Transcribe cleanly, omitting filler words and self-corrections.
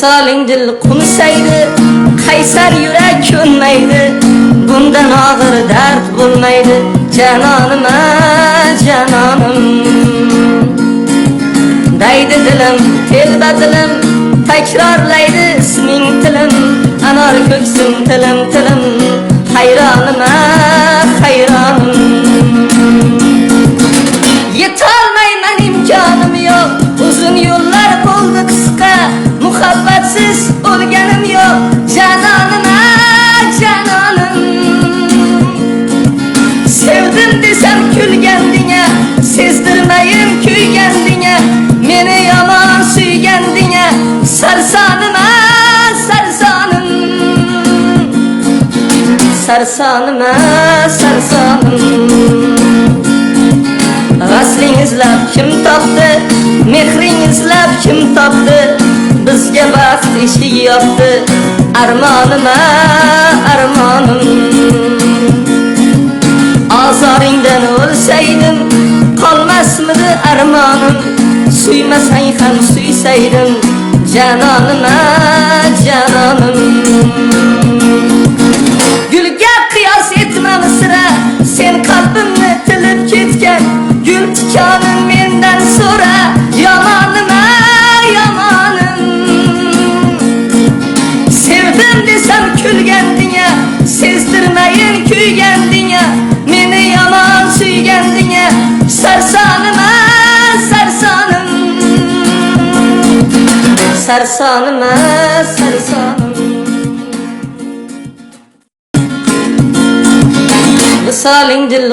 Visoling dil qo'msaydi, qaysar yurak ko'nmaydi. Bundan og'ir dard bo'lmaydi, janonim a, janonim. Daydi dilim, telba dilim, takrorlaydi isming tilim. Anor ko'ksim tilim tilim, hayronim a, hayronim. Yetolmayman, imkonim yo'q, uzun yo'llar bo'ldi qisqa. Muhabbatsiz o'lganim yo'q, janonim a, janonim. Sevdim desam kulganding-a, sezdirmayin kuyganding-a. Meni yomon suyganding-a, sarsonim a, sarsonim. Sarsonim a, sarsonim. Vasling izlab kim topdi, mehring izlab kim topdi? Bizga baxt eshigi yopdi, armonim a, armonim. Ozoringdan o'lsaydim, qolmasmidi armonim? Suymasang ham suysaydim, janonim a, janonim. Gulga qiyos etma sira, sen qalbimni tilib ketgan. Gul tikonin mendan so'ra, yomonim a, yomonim. Sevdim desam kulganding-a, sezdirmayin kuyganding-a. Meni yomon suyganding-a, sarsonim a, sarsonim. Sarsonim a, sarsonim. Visoling dil